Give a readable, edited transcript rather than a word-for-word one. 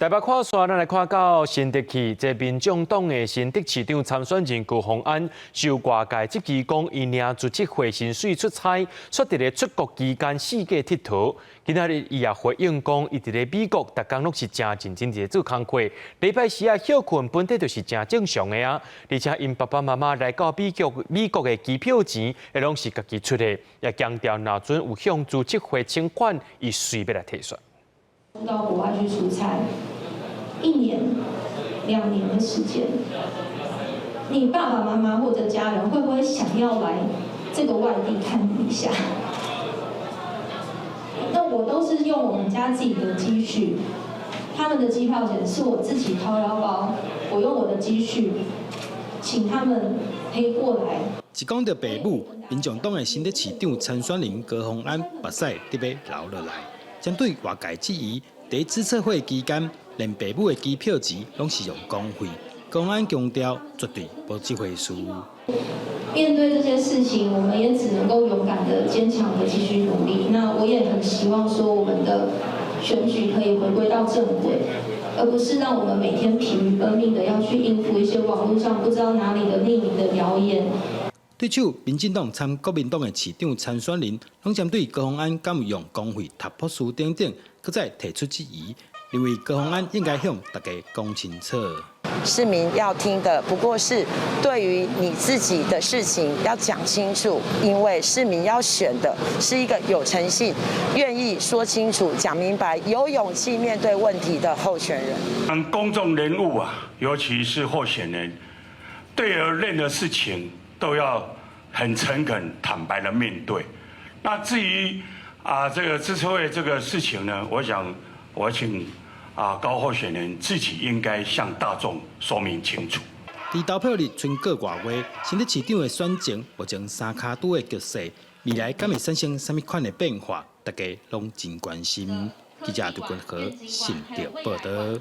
台北看煞，咱來看到新竹市，這民眾黨的新竹市長參選人高虹安受外界質疑講，伊領資策會薪水出差，卻佇咧出國期間四界𨑨迌。今仔日伊也回應講，伊佇咧美國，逐工攏是誠認真佇咧做工課，禮拜四仔歇睏本底就是誠正常的啊。而且𪜶爸爸媽媽來到美國，美國的機票錢，會攏是家己出的，也強調若準有向資策會請款，伊隨欲來提算。到國外去出差，一年、2年的時間，你爸爸媽媽或者家人會不會想要來這個外地看你一下？那我都是用我們家自己的積蓄，他們的機票錢是我自己掏腰包，我用我的積蓄請他們可以過來。一講到爸母，民眾黨的新竹市長參選人高虹安目屎得欲流落來。針對外界質疑，佇資策會期間，連爸母的機票錢攏是用公費。高虹安強調，絕對無這回事。面對這些事情，我們也只能夠勇敢的、堅強的繼續努力。那我也很希望說，我們的選舉可以回歸到正軌，而不是讓我們每天疲於奔命的要去應付一些網絡上不知道哪裡的匿名的謠言。對手民進黨參國民黨的市長參選人，攏針對高虹安敢有用公費讀博士等等，閣再提出質疑，認為高虹安應該向大家講清楚。市民要聽的不過是對於你自己的事情要講清楚，因為市民要選的是一個有誠信、願意說清楚、講明白、有勇氣面對問題的候選人。公眾人物啊，尤其是候選人，對於任何事情都要很誠懇、坦白的面對。那至於啊，這個資策會這個事情呢，我想我請啊高候選人自己應該向大眾說明清楚。佇投票日賰個外月，新竹市長的選情目前三跤拄的局勢，未來敢會產生啥物款的變化，大家攏真關心。記者杜君和新竹報導。